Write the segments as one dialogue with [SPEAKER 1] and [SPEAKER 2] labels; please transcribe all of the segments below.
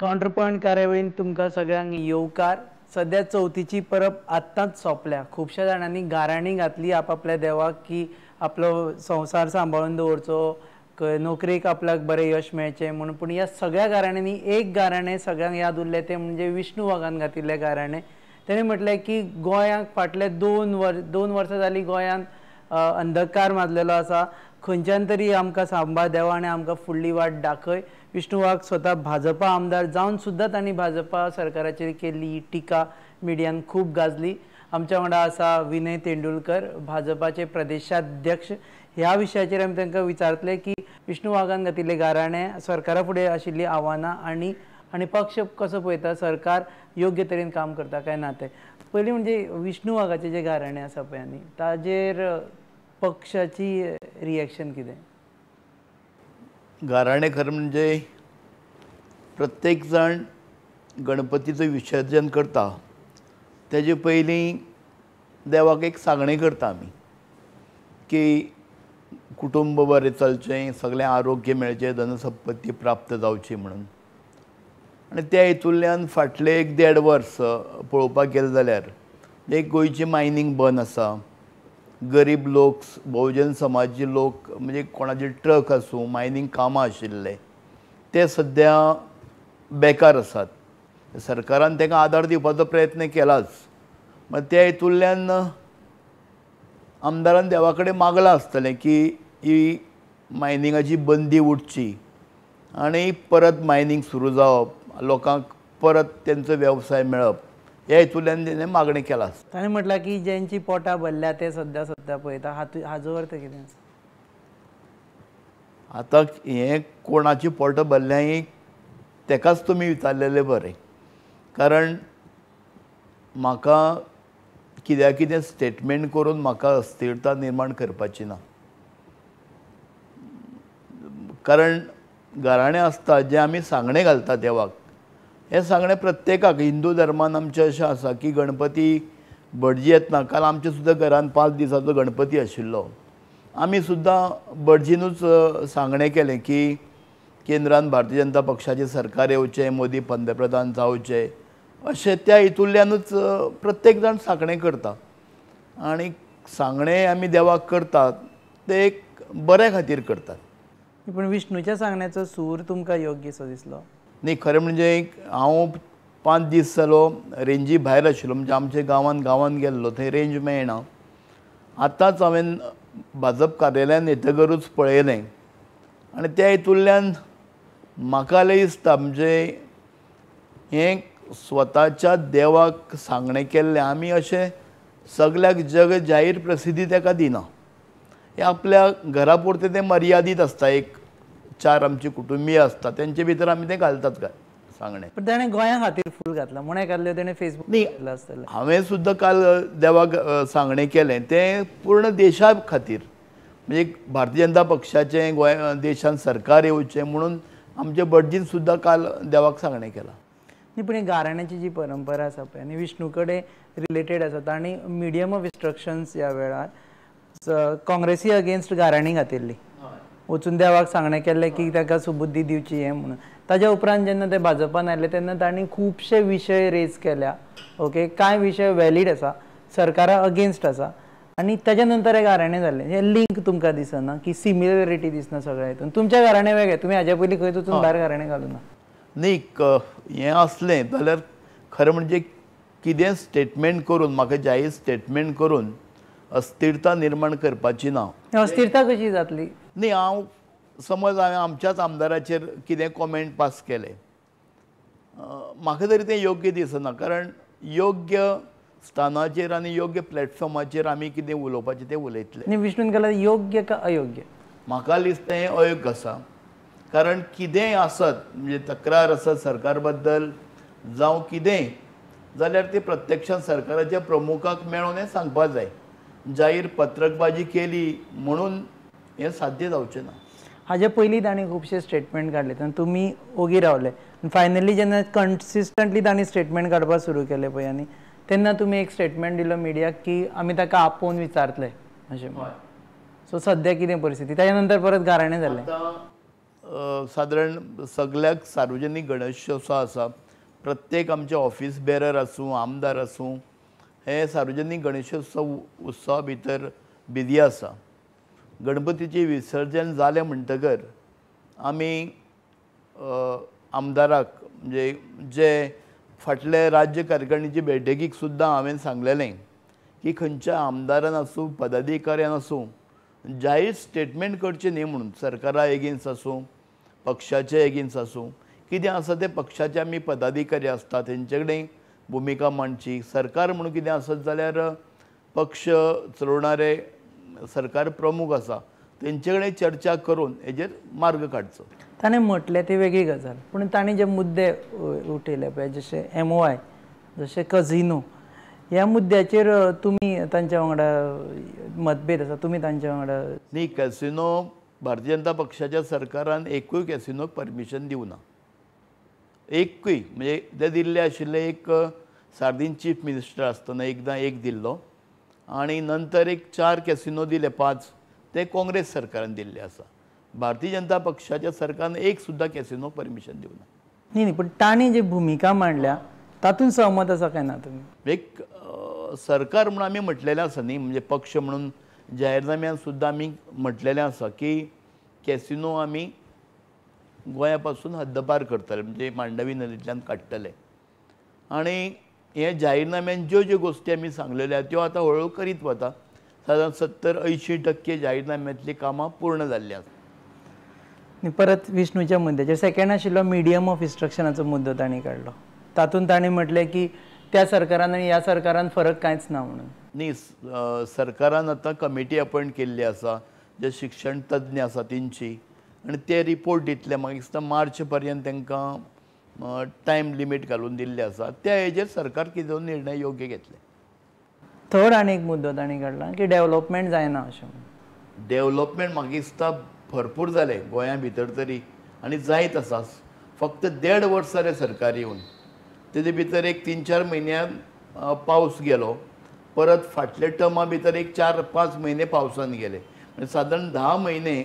[SPEAKER 1] Counterpoint कार्यावळीन तुमकां सगळ्यांक येवकार. सद्या चवथीची परब आत्तांच सोंपल्या. खुबश्या जाणांनी गाराणी घातली आपापल्या देवाक की आपलो संवसार सांबाळून दवरचो, नोकरेक आपल्याक बरें यश मेळचें म्हणून. पूण ह्या सगळ्या गाराण्यांनी एक गाराणें सगळ्यांक याद उरलें तें म्हणजे विष्णू वाघान घातिल्लें गाराणें. तेणें म्हटलें की गोंयांक फाटले दोन वर्सां जालीं गोंयांत अंधकार माजलेलो आसा, खंयच्यान तरी आमकां सांबाळ देवा आनी आमकां फुडली वाट दाखय. विष्णू वाघ स्वता भाजपा आमदार जावन सुद्दां तांणी भाजपा सरकाराचेर केल्ली ही टिका मिडियान खूब गाजली. आमच्या वांगडा आसा विनय तेंडुलकर, भाजपाचे प्रदेशाध्यक्ष. ह्या विशयाचेर आमी तांकां विचारतले की विष्णू वाघान घातिल्ले गाराणें, सरकारा फुडें आशिल्लीं आव्हानां आनी आनी पक्ष कसो पळयता, सरकार योग्य तरेन काम करता काय ना तें. पयलीं म्हणजे विष्णू वाघाचें जें गाराणें आसा पळय आनी ताजेर पक्षाची रिएक्शन कितें?
[SPEAKER 2] गाराणें खरें म्हणजे प्रत्येक जाण गणपतीचो विसर्जन करता तेजे पयलीं देवाक एक सांगणें करता आमी की कुटुंब बरें चलचें, सगळें आरोग्य मेळचें, धनसंपत्ती प्राप्त जावची म्हणून. आनी त्या हितूंतल्यान फाटलें एक देड वर्स पळोवपाक गेलें जाल्यार एक गोंयची मायनींग बंद आसा, गरीब लोक, बहुजन समाजी लोक म्हणजे कोणाचे ट्रक आसूं, मायनींग कामां आशिल्ले ते सद्या बेकार आसात. सरकारान तांकां आदार दिवपाचो प्रयत्न केलाच. मागीर त्या हितूंतल्यान आमदारान देवा कडेन मागलां आसतलें की ही मायनिंगाची बंदी उठची आनी परत मायनींग सुरू जावप, लोकांक परत तेंचो वेवसाय मेळप, ह्या हितूंतल्यान तेणें मागणें केलां.
[SPEAKER 1] ताणें म्हटलां की ज्यांची पोटां भरल्या ते सद्या सद्या पळयता, हाजो अर्थ कितें आसा?
[SPEAKER 2] आतां हें कोणाची पोटां भरल्या ही तेकाच तुमी विचारलेलें बरें, कारण म्हाका कित्याक कितें स्टेटमेंट करून म्हाका अस्थिरता निर्माण करपाची ना. कारण गाराणें आसता जें आमी सांगणें घालता देवाक, हें सांगणें प्रत्येकाक. हिंदू धर्मान आमचें अशें आसा की गणपती भटजी येतना, काल आमच्या सुद्दां घरान 5 दिसांचो गणपती आशिल्लो, आमी सुद्दां भटजीनूच सांगणें केलें की केंद्रान भारतीय जनता पक्षाचें सरकार येवचें, मोदी पंतप्रधान जावचे, अशें त्या हितूंतल्यानूच प्रत्येक जाण सांगणें करता. आनी सांगणें आमी देवाक करतात तें एक बऱ्या खातीर करतात.
[SPEAKER 1] पूण विष्णूच्या सांगण्याचो सूर तुमकां योग्य सो दिसलो?
[SPEAKER 2] न्ही, खरें म्हणजे हांव 5 दीस जालो रेंजी भायर आशिल्लो, म्हणजे आमच्या गांवांत गेल्लो, थंय रेंज मेळना. आतांच हांवें भाजप कार्यालयान येतकरूच पळयलें आनी त्या हितूंतल्यान म्हाका जाल्यार दिसता म्हणजे हें स्वताच्या देवाक सांगणें केल्लें आमी अशें सगल्याक जग जाहीर प्रसिद्धी ताका दिना. हें आपल्या घरा पुरतें तें मर्यादीत आसता, एक 4 आमची कुटुंबीय आसता तेंचे भितर आमी तें घालतात काय सांगणें.
[SPEAKER 1] पण ताणें गोंया खातीर फूल घातलां म्हूण एकादलें तेणें फेसबूक घातलां आसतलें.
[SPEAKER 2] हांवें सुद्दां काल देवाक सांगणें केलें तें पूर्ण देशा खातीर, म्हणजे भारतीय जनता पक्षाचें गोंय देशांत सरकार येवचें म्हणून आमच्या भटजीन सुद्दां काल देवाक सांगणें केलां.
[SPEAKER 1] न्ही, पूण गाराण्याची जी परंपरा आसा पळय आनी विष्णू कडेन रिलेटेड आसा, तांणी मिडियम ऑफ इन्स्ट्रक्शन्स ह्या वेळार काँग्रेसी अगेन्स्ट गाराणी घातिल्ली, वचून देवाक सांगणें केल्लें की ताका सुबुद्धी दिवची हें म्हणून. ताज्या उपरांत जेन्ना ते भाजपान आयले तेन्ना तांणी खुबशे विशय रेज केल्या, ओके, कांय विशय व्हॅलीड आसा, सरकारा अगेन्स्ट आसा, आनी ताज्या नंतर हे गाराणें जालें. हें लिंक तुमकां दिसना की सिमिलरिटी दिसना सगळ्या हितून? तुमच्या गाराणें वेगळें, तुमी हाज्या पयलीं खंयच वचून भायर गाराणें घालूं ना.
[SPEAKER 2] न्ही, हें आसलें जाल्यार खरें म्हणजे कितें स्टेटमेंट करून, म्हाका जाहीर स्टेटमेंट करून अस्थिरता निर्माण करपाची ना.
[SPEAKER 1] अस्थिरता कशी जातली?
[SPEAKER 2] न्ही, हांव समज हांवें आमच्याच आमदाराचेर कितें कॉमेंट पास केलें, म्हाका तरी तें योग्य दिसना. कारण योग्य स्थानाचेर आनी योग्य प्लॅटफॉर्माचेर आमी कितें उलोवपाचें तें उलयतले.
[SPEAKER 1] न्ही, विष्णून केल्यार योग्य का अयोग्य?
[SPEAKER 2] म्हाका दिसता हें अयोग्य आसा. कारण कितेंय आसत म्हणजे तक्रार आसत सरकार बद्दल जावं कितेंय जाल्यार ती प्रत्यक्षान सरकाराच्या प्रमुखाक मेळून हें सांगपाक जाय. जाहीर पत्रकबाजी केली म्हणून हें साध्य जावचें ना.
[SPEAKER 1] हाजे पयलीं तांणी खुबशे स्टेटमेंट काडले तेन्ना तुमी ओगी रावले. फायनली जेन्ना कन्सिस्टंटली तांणी स्टेटमेंट काडपाक सुरू केलें पळय आनी तेन्ना तुमी एक स्टेटमेंट दिलो मिडियाक की आमी ताका आपोवन विचारतले अशें म्हणून. सो सद्या कितें परिस्थिती? ताज्या नंतर परत गाराणें जालें.
[SPEAKER 2] आतां सादारण सगळ्याक सार्वजनीक गणेशोत्सव आसा, प्रत्येक आमचे ऑफिस बेरर आसूं आमदार आसूं हे सार्वजनीक गणेशोत्सव उत्सवा भितर बिजी आसा. गणपतीचें विसर्जन जालें म्हणटकर आमी आमदाराक म्हणजे जे फाटले राज्य कार्यकारिणीचे बैठकीक सुद्दां हांवें सांगलेलें की खंयच्या आमदारान आसूं पदाधिकाऱ्यान आसूं जाहीर स्टेटमेंट करचें न्ही म्हणून, सरकारा एगेन्स्ट आसूं पक्षाचे एगेन्स्ट आसूं कितें आसा तें पक्षाचे आमी पदाधिकारी आसता तेंचे कडेन भुमिका मांडची. सरकार म्हणून कितें आसत जाल्यार पक्ष चलोवणारे सरकार प्रमुख आसा तेंचे कडेन चर्चा करून हेजेर मार्ग काडचो.
[SPEAKER 1] ताणें म्हटलें ती वेगळी गजाल, पूण ताणें जे मुद्दे उठयले पळय जशे MOI जशे कझिनो ह्या मुद्द्याचेर तुमी तांच्या वांगडा मतभेद आसा, तुमी तांच्या वांगडा?
[SPEAKER 2] न्ही, कॅसिनो भारतीय जनता पक्षाच्या सरकारान एकूय कॅसिनोक परमिशन दिवना, एकूय. म्हणजे ते दिल्ले आशिल्ले एक सार्दीन चीफ मिनिस्टर आसतना एकदां एक दिल्लो आनी नंतर एक 4 कॅसिनो दिले 5 ते काँग्रेस सरकारान दिल्ले आसा. भारतीय जनता पक्षाच्या सरकारान एक सुद्दां कॅसिनो परमिशन दिवना.
[SPEAKER 1] न्ही न्ही, पूण तांणी जी भुमिका मांडल्या तातूंत सहमत आसा काय ना तुमी?
[SPEAKER 2] एक सरकार म्हणून आमी म्हटलेलें आसा न्ही, म्हणजे पक्ष म्हणून जाहीरनाम्यान सुद्दां आमी म्हटलेलें आसा की कॅसिनो आमी गोंया पासून हद्दपार करतले, म्हणजे मांडवी नदींतल्यान काडटले. आनी हे जाहीरनाम्यान ज्यो ज्यो गोश्टी आमी सांगलेल्यो त्यो आतां हळूहळू करीत वता. सादारण 70-80% जाहीरनाम्यांतलीं कामां पूर्ण जाल्लीं आसा.
[SPEAKER 1] परत विष्णूच्या मुद्द्याचेर सेकंड आशिल्लो मिडियम ऑफ इन्स्ट्रक्शनाचो मुद्दो तांणी काडलो, तातूंत तांणी म्हटलें की त्या सरकारान आनी ह्या सरकारान फरक कांयच ना म्हणून.
[SPEAKER 2] न्ही, सरकारान आतां कमिटी अपॉयंट केल्ली आसा जे शिक्षण तज्ञ आसा तेंची, आनी ते रिपोर्ट दितले. म्हाका दिसता मार्च पर्यंत तांकां टायम लिमीट घालून दिल्ली आसा, त्या हेजेर सरकार कितें निर्णय योग्य घेतले.
[SPEAKER 1] थर्ड आनी एक मुद्दो तांणी काडला की डेव्हलपमेंट जायना अशें.
[SPEAKER 2] डेव्हलपमेंट म्हाका दिसता भरपूर जालें गोंया भितर तरी आनी जायत आसा. फक्त 1.5 वर्स जालें सरकार येवन, तेजे भितर एक 3-4 म्हयन्यान पावस गेलो, परत फाटल्या टर्मा भितर एक 4-5 म्हयने पावसान गेले, म्हणजे सादारण 10 म्हयने,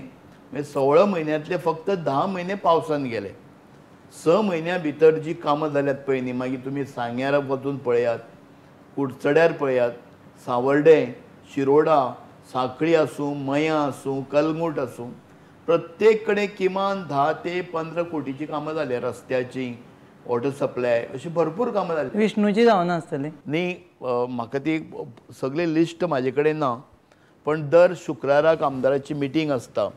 [SPEAKER 2] म्हणजे 16 म्हयन्यांतले फक्त 10 म्हयने पावसान गेले. 6 म्हयन्या भितर जी कामां जाल्यात पळय न्ही, मागीर तुमी सांग्यार वचून पळयात, कुडचड्यार पळयात, सावर्डें, शिरोडा, साखळी आसूं, मयां आसूं, कलंगूट आसूं, प्रत्येक कडेन किमान 10 ते 15 कोटीची कामां जाली, रस्त्याची, वॉटर सप्लाय, अशी भरपूर कामां जाली.
[SPEAKER 1] विष्णूची जावना आसतली
[SPEAKER 2] न्ही, म्हाका ती सगळी लिस्ट म्हाजे कडेन ना, पण दर शुक्राराक आमदाराची मिटींग आसता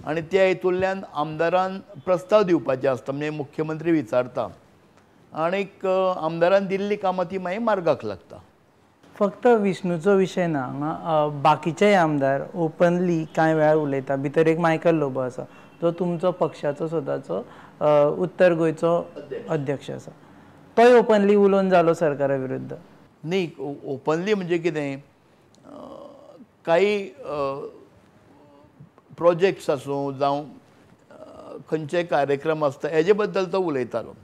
[SPEAKER 2] आनी त्या हितूंतल्यान आमदारान प्रस्ताव दिवपाचे आसता, म्हणजे मुख्यमंत्री विचारता आनीक आमदारान दिल्ली कामां ती मागीर मार्गाक लागता.
[SPEAKER 1] फक्त विष्णूचो विशय ना हांगा, बाकीचेय आमदार ओपनली कांय वेळार उलयता. भितर एक मायकल लोबो आसा जो तुमचो पक्षाचो स्वताचो उत्तर गोंयचो अध्यक्ष आसा, तोय ओपनली उलोवन जालो सरकारा विरुद्ध.
[SPEAKER 2] न्ही, ओपनली म्हणजे कितें, काही प्रोजेक्ट्स आसूं जावं खंयचे कार्यक्रम आसता हेजे बद्दल तो उलयतालो.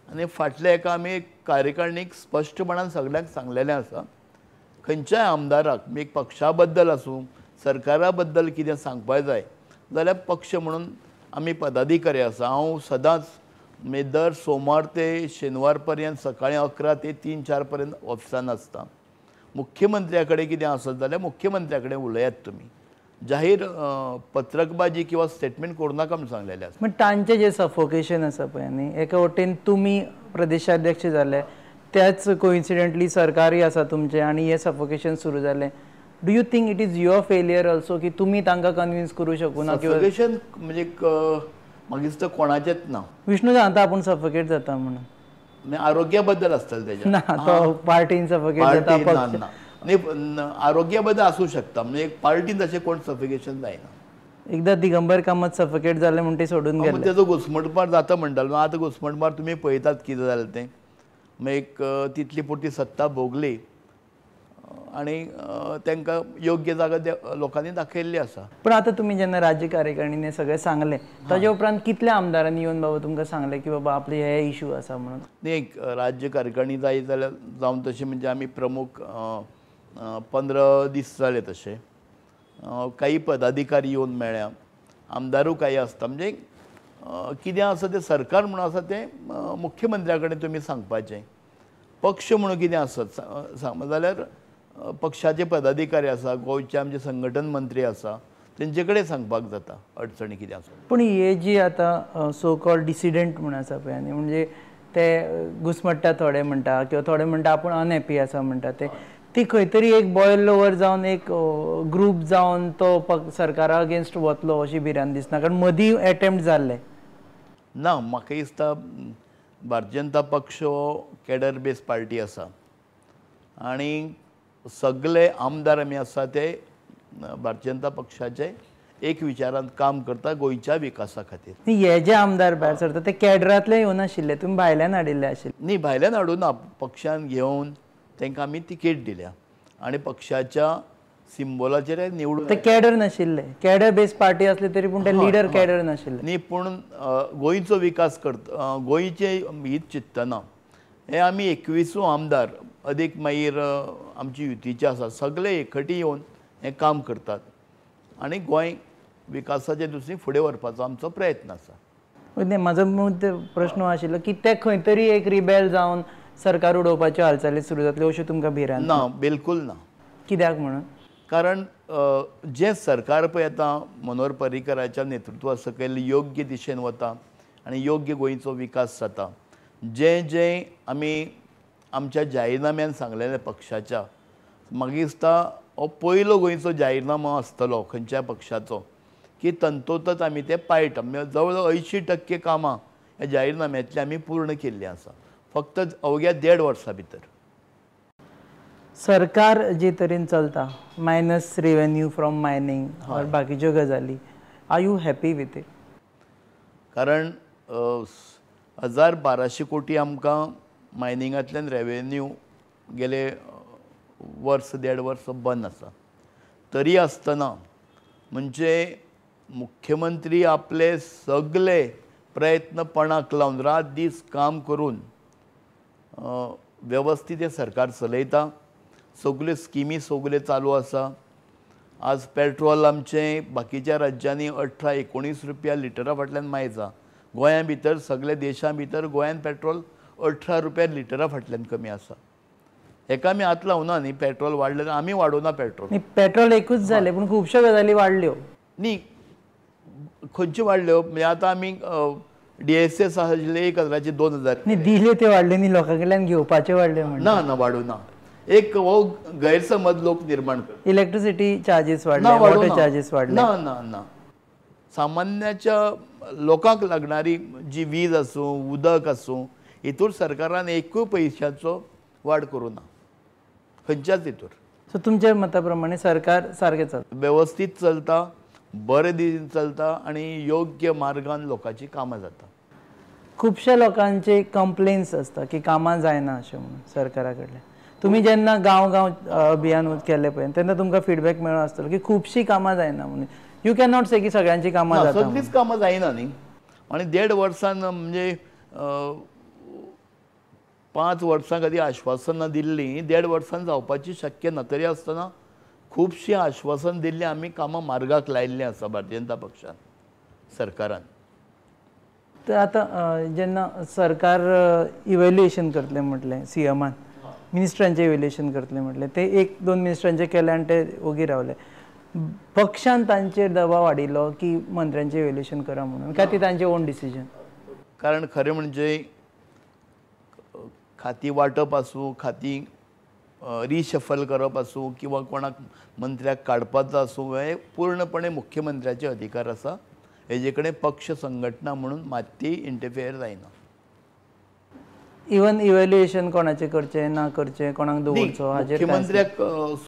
[SPEAKER 2] आनी फाटल्या एका आमी कार्यकारिणीक स्पश्टपणान सगळ्यांक सांगलेलें आसा, खंयच्याय आमदाराक एक पक्षा बद्दल आसूं सरकारा बद्दल कितें सांगपाक जाय जाल्यार पक्ष म्हणून आमी पदाधिकारी आसा. हांव सदांच म्हणजे दर सोमार ते शेनवार पर्यंत सकाळीं 11 ते 3-4 पर्यंत ऑफिसान आसता. मुख्यमंत्र्या कडेन कितें आसत जाल्यार मुख्यमंत्र्या कडेन उलयात, तुमी जाहीर पत्रकबाजी किंवा स्टेटमेंट करूं नाका म्हूण सांगलेलें आसा.
[SPEAKER 1] पूण तांचें जें सफोकेशन आसा पळय न्ही, एका वटेन तुमी प्रदेशाध्यक्ष जाले, त्याच कोइन्सिडेंटली सरकारय आसा तुमचें आनी हें सफोकेशन सुरू जालें. Do you think it is your failure also की तुमी तांकां कन्विन्स करूं शकूना?
[SPEAKER 2] सफोकेशन म्हणजे म्हाका दिसता कोणाचेंच ना.
[SPEAKER 1] विष्णू सांगता आपूण सफोकेट जाता म्हणून.
[SPEAKER 2] आरोग्या बद्दल आसतलें तेजें
[SPEAKER 1] ना, तो पार्टीन सफोकेट जाता.
[SPEAKER 2] न्ही, आरोग्या बद्दल आसूं शकता, म्हणजे पार्टीन तशें कोण सफोकेशन जायना.
[SPEAKER 1] एकदां दिगंबर कामत सफोकेट जालें म्हण ते सोडून गेले,
[SPEAKER 2] तेजो घुस्मटमार जाता म्हणटालो. आतां घुस्मटमार तुमी पळयतात कितें जालें तें. मागीर एक तितली पुरती सत्ता भोगली आनी तांकां योग्य जागा लोकांनी दाखयल्ली आसा.
[SPEAKER 1] पूण आतां तुमी जेन्ना राज्य कार्यकारिणीने सगळें सांगलें ताजे उपरांत कितल्या आमदारांनी येवन बाबा तुमकां सांगलें की बाबा आपले हे इशू आसा म्हणून?
[SPEAKER 2] न्ही, राज्य कार्यकारिणी जाय जाल्यार जावन तशें म्हणजे आमी प्रमुख 15 दीस जाले तशें काही पदाधिकारी येवन मेळ्ळ्या, आमदारूय काही आसता, म्हणजे कितें आसा तें सरकार म्हणून आसा तें मुख्यमंत्र्या कडेन तुमी सांगपाचें. पक्ष म्हणून कितें आसत सांग जाल्यार पक्षाचे पदाधिकारी आसा, गोंयचे आमचे संघटन मंत्री आसा, तेंचे कडेन सांगपाक जाता अडचणी कितें आसा.
[SPEAKER 1] पूण हे जी आतां सो कॉल्ड डिसिडंट म्हूण आसा पळय न्ही, म्हणजे ते घुसमट्टा थोडे म्हणटा किंवा थोडे म्हणटा आपूण अनहॅपी आसा म्हणटा, ते ती खंय तरी एक बॉयल ओवर जावन एक ग्रूप जावन तो सरकारा अगेन्स्ट वतलो अशी भिरांत दिसना, कारण मदीं एटेम्प्ट जाल्ले
[SPEAKER 2] ना. म्हाका दिसता भारतीय जनता पक्ष हो कॅडर बेज पार्टी आसा आनी सगळे आमदार आमी आसा ते भारतीय जनता पक्षाचे एक विचारान काम करता गोंयच्या विकासा खातीर.
[SPEAKER 1] हे जे आमदार भायर सरता ते कॅडरांतले येवनाशिल्ले, तुमी भायल्यान हाडिल्ले आशिल्ले?
[SPEAKER 2] न्ही, भायल्यान हाडूं ना, पक्षान घेवन तांकां आमी तिकेट दिल्या आनी पक्षाच्या सिम्बोलाचेर निवडून.
[SPEAKER 1] ते कॅडर नाशिल्ले, कॅडर बेज पार्टी असले तरी पूण ते लिडर कॅडर नाशिल्ले.
[SPEAKER 2] न्ही, पूण गोंयचो विकास करता, गोंयचें हित चिंतना हे आमी 21 आमदार अदीक मागीर आमची युतीचे आसा सगळे एकठी येवन हें काम करतात आनी गोंय विकासाचे दुसरी फुडें व्हरपाचो आमचो प्रयत्न आसा.
[SPEAKER 1] म्हाजो प्रश्न आशिल्लो की ते खंय तरी एक रिबेल जावन सरकार उडोवपाच्यो हालचाली सुरू जातल्यो अश्यो तुमकां भिरांत?
[SPEAKER 2] ना, बिलकूल ना.
[SPEAKER 1] कित्याक म्हणून?
[SPEAKER 2] कारण जें सरकार पळय आतां मनोहर पर्रीकराच्या नेतृत्वा सकयल योग्य दिशेन वता आनी योग्य गोंयचो विकास जाता. जें जें आमी आमच्या जाहीरनाम्यान सांगलेलें पक्षाच्या, म्हाका दिसता हो पयलो गोंयचो जाहीरनामो आसतलो खंयच्याय पक्षाचो की तंतोतंत आमी ते पाळटा. म्हणजे जवळ जवळ 80% कामां ह्या जाहीरनाम्यांतलीं आमी पूर्ण केल्लीं आसा फक्त अवघ्या 1.5 वर्सां भितर.
[SPEAKER 1] सरकार जे तरेन चलता, मायनस रेवेन्यू फ्रॉम मायनींग और बाकीच्यो गजाली, are you happy with it?
[SPEAKER 2] कारण 1200 कोटी आमकां मायनिंगांतल्यान रेवेन्यू गेले वर्स 1.5 वर्स बंद आसा. तरी आसतना म्हणजे मुख्यमंत्री आपले सगळे प्रयत्न पणाक लावन रात दीस काम करून वेवस्थीत हें सरकार चलयता. सगल्यो स्किमी सगल्यो चालू आसा. आज पेट्रोल आमचें बाकीच्या राज्यांनी 18-19 रुपया लिटरा फाटल्यान मायजा, गोंया भितर सगल्या देशां भितर गोंयान पेट्रोल 18 रुपया लिटरा फाटल्यान कमी आसा. हेका आमी हात लावना न्ही, पेट्रोल वाडलें आमी वाडोवना पेट्रोल.
[SPEAKER 1] पेट्रोल एकूच जालें पूण खुबश्यो गजाली वाडल्यो
[SPEAKER 2] न्ही. खंयच्यो वाडल्यो? म्हणजे आतां आमी DSS आशिल्ले 1000 2000
[SPEAKER 1] न्ही दिले ते वाडले न्ही, लोकां कडल्यान घेवपाचे वाडले.
[SPEAKER 2] ना ना, वाडूना. एक हो गैरसमज लोक निर्माण करता.
[SPEAKER 1] इलेक्ट्रिसिटी चार्जीस वाडले, वॉटर चार्जीस वाडले.
[SPEAKER 2] ना ना ना, सामान्याच्या लोकांक लागणारी जी वीज आसूं उदक आसूं हितूर सरकारान एकूय पयशाचो वाड करूं ना खंयच्याच हितूर.
[SPEAKER 1] सो तुमच्या मता प्रमाणे सरकार सारकें चलता,
[SPEAKER 2] वेवस्थीत चलता, बरें दिशेन चलता आनी योग्य मार्गान लोकांची कामां जाता.
[SPEAKER 1] खुबश्या लोकांचे कंप्लेन्स आसता की कामां जायना अशें म्हणून सरकारा कडल्यान. तुमी जेन्ना गांव गांव अभियान केलें पळय तेन्ना तुमकां फिडबॅक मेळ्ळो आसतलो की खुबशीं कामां जायना म्हणून. You can not से की सगळ्यांची कामां जाता,
[SPEAKER 2] सगळींच कामां जायना न्ही. आनी 1.5 वर्सान म्हणजे 5 वर्सां खातीर आश्वासनां दिल्लीं 1.5 वर्सान जावपाची शक्य ना. तरी आसतना खुबशीं आश्वासन दिल्लीं आमी कामां मार्गाक लायिल्लीं आसा भारतीय जनता पक्षान सरकारान.
[SPEAKER 1] तर आतां जेन्ना सरकार इव्हेल्युएशन करतलें म्हटलें, सीएमान मिनिस्टरांचें इव्हेल्युएशन करतलें म्हटलें, ते 1-2 मिनिस्टरांचें केलें आनी ते ओगी रावले. पक्षान तांचेर दबाव हाडिल्लो की मंत्र्यांचें इव्हेल्युएशन करा म्हणून, काय ती तांचें ओन डिसिजन?
[SPEAKER 2] कारण खरें म्हणजे खाती वांटप आसूं, खाती रिशफल करप आसूं किंवा कोणाक मंत्र्याक काडपाचो आसूं, हें पूर्णपणे मुख्यमंत्र्याचे अधिकार आसा. हेजे कडेन पक्ष संघटना म्हणून मात्ती इंटरफेयर जायना.
[SPEAKER 1] इवन इव्हेल्युएशन कोणाचें करचें ना करचें, कोणाक दवरचो हाजेर
[SPEAKER 2] मुख्यमंत्र्याक